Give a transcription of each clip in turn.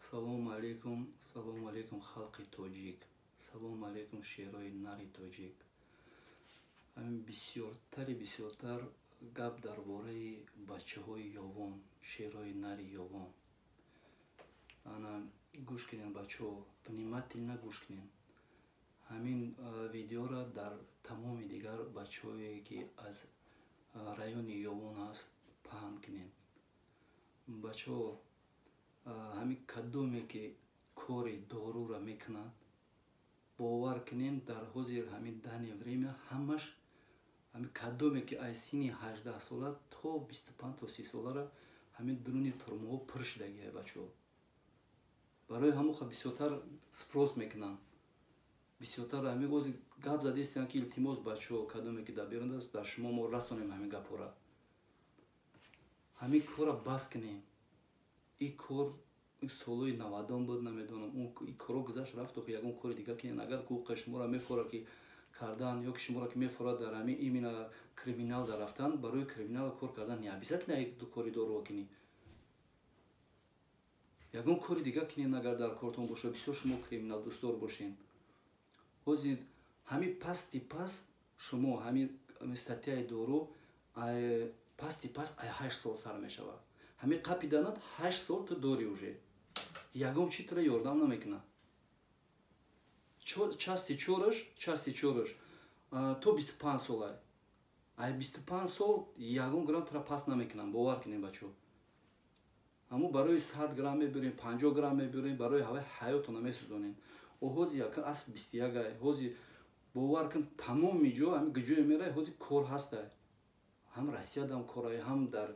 Салому алейкум, салому алейкум, халқи тоҷик, салому алейкум, шерои нари тоҷик. Ҳамин бисёртари бисёртар гап дар бораи бачаҳои Ёвон, шерои нари Ёвон. Ана гӯш кунед, бачаҳо, внимательно гӯш кунед. Ҳамин видеоро дар тамоми дигар бачаҳое, ки аз райони Ёвон аст, паҳн кунед. Бачаҳо, ҳамин кадоме ки кори дорура мекунад, бовар кунед, дар ҳозир ҳамин данный время ҳамаш ҳамин кадоме ки аз синни 18 сола то 25 то 30 солара ҳамин дуруни турмаҳо пур шудагия, бачаҳо. Барои ҳамоха бисёртар спрос мекунанд, бисёртар ҳамин ози гап задистиям, ки илтимос, бачаҳо, кадоме ки дар берун аст, дар шумо мо расонем ҳамин гапҳора. Ҳамин корра бас кунем. Ин кор солҳои 90-ум буд, намедонам, ин корҳо гузашт, рафт. Охи ягон кори дигар кунед. Агар ҳуқуқи шуморо мефора ки кардан ё ки шуморо ки мефорад дар ҳамин именно криминал дар рафтан, барои криминал кор кардан не обязательно як кори доруо кунӣ, ягон кори дигар кунед, агар дар кортон боша. Бисёр шумо криминал дӯстдор бошед. Ҳозир ҳамин пасти паст шумо ҳамин статьяи дору пасти паст ай 8 сол сар мешавад. Ҳамин қапиданат, 8 сол ту дорӣ, уже ягон чи тура ёрдам намекунад. Части чораш, части чораш то 25 сола. Ай 25 сол ягон грамм тура пас намекунам, бовар кунем, бачо. Ҳамо барои 100 грамм мебирем, 50 грамм мебирем, барои ҳаваи ҳаётона месӯзонем. О ҳози яка аср 21-ай. Ҳози бовар кун, тамоми ҷо, ҳами ҷое мерай, ҳози кор ҳастай. Ҳам Россиядам корай, ҳам дар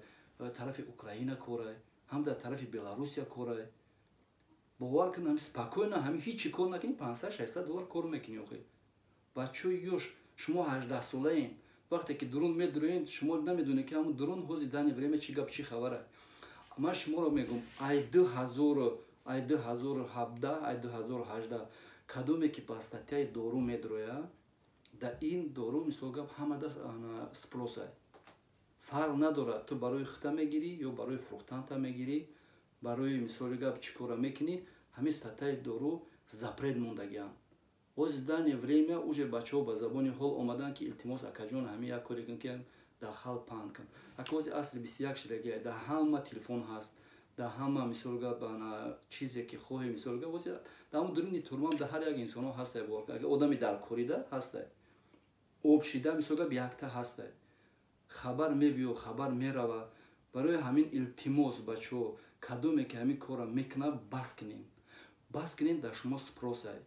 тарафи Украина корай, ҳам дар тарафи Беларусия корай. Бовар кун, ҳами спокойно ҳами ҳичи кор накунӣ, 500-600 доллар кор мекунӣ. Охи, бачаҳои ёш, шумо 18-солаен. Вақте ки дурун медуроен, шумо намедонед, ки ҳамун дурун ҳози данный время чӣ гап, чӣ хабара. Ман шуморо мегӯм, ай 2000, ай 2017, ай 2018 кадоме ки ба статьяи дору медроя, да ин дору, мисол гап, ҳамада спросай. Фарқ надорад, ту барои хута мегирӣ ё барои фурӯхтанта мегирӣ, барои, мисоли гап, чӣ кора мекунӣ, ҳамин статьяи дору запрет мондагиам. Ҳози данный время уже бачаҳо ба забони ҳол омаданд, ки илтимос, акаҷон, ҳамин як коре кун, ки дар халқ паҳн кун. Ака, ҳози асри 21 шидагия, дар ҳама телефон ҳаст, дар ҳама, мисол гап, чизе ки хоҳе, мисол гап, ҳози дар ҳамон дуруни турмам дар ҳар як инсонҳо ҳастай. Агар одами дар корида ҳастай, обшида, мисол гап, якта ҳастай, хабар мебиё, хабар мерава. Барои ҳамин илтимос, бачаҳо, кадоме ки ҳамин корра мекунад, бас кунем, бас кунем. Дар шумо спросай.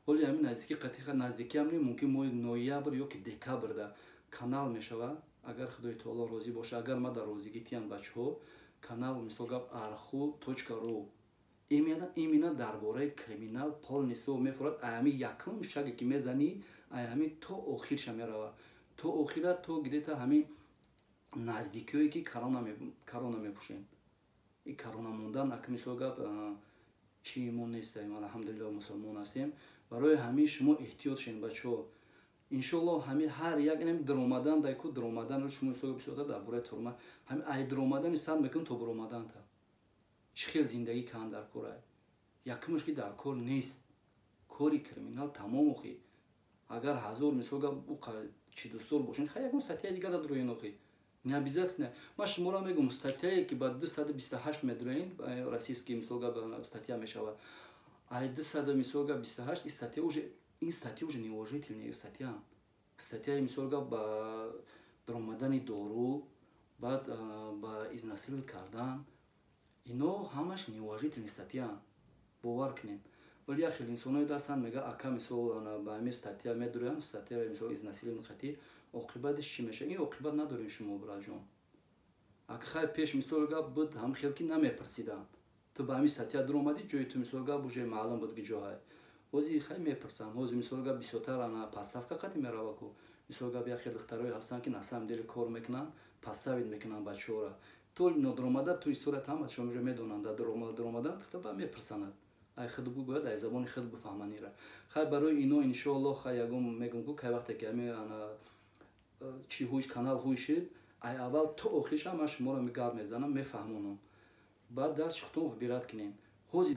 Ҳоли ҳамин наздики қатиха, наздикиам не, мумкин моҳи ноябр ё ки декабрда канал мешава, агар Худои таоло розӣ боша, агар ма дар розигӣ тиям. Бачаҳо, канал, мисол гап, арху.ру, именно дар бораи криминал полностью мефорад. Ай ҳамин якум шаге ки мезанӣ, ай ҳамин то охирша мерава, то охира, то где-то ҳамин наздикиҳое ки корона мепӯшем. И корона мондан, ака, мисол гап, чи мо нестаем, алҳамдулилло, мусулмон ҳастем. Барои ҳамин шумо эҳтиёт шен, бачаҳо. Иншоалло, ҳамин ҳар як инами даромадан дайку даромадан, шумо мисол бисёртар дар бораи турма, ҳамин ай даромадани сар мекунем то баромаданта чӣ хел зиндагӣ кан дар корай. Якумаш ки дар кор нест кори криминал тамом. Охи, агар ҳазор, мисол гап, чӣ дӯстдор бошен, хай, ягон статьяи дигар дадроен. Охи, не обязательно. Ман шуморо мегӯм, статьяе ки ба 228 медроен, российский, мисол гап, статья мешавад, ай 200, мисол гап, 28, ин статья уже, ин статья уже неуважительная статья. Статьяи, мисол гап, ба даромадани дору, баъд ба изнасиловать кардан, ино ҳамаш неуважительный статья, бовар кунед. Вале як хел инсоное ҳастанд, мега: «Ака, мисол, ба ҳамин статья медуроям, статья, мисол, изнасилование қатӣ, оқибатиш чӣ мешавад?» Ин оқибат надорем шумо, братҷон. Ака, хай, пеш, мисол гап, буд ҳам хел ки намепурсиданд. Ту ба ҳамин статья дуромадӣ, ҷои ту, мисол гап, уже маълум буд, ки ҷоҳай. Ҳози хай мепурсанд. Ҳози, мисол гап, бисёртар ана подставка қатӣ мерава ку. Мисол гап, як хел духтарои ҳастанд, ки на самом деле кор мекунанд, подставить мекунанд бачаҳоро. То нодуромада ту история ҳама шумо уже медонанд. Дар дуромадан духтар ба мепурсанад, ай худ бугӯяд, ай забони худ бифаҳманира. Хай, барои ино, иншоалло, хай, ягон мегӯм ку, кай вақте ки ҳами ана чи ҳуш канал ҳуй шид, ай аввал то охирша ман шуморо гап мезанам, мефаҳмонам, баъд дар худтон выбирать кунем. Ҳози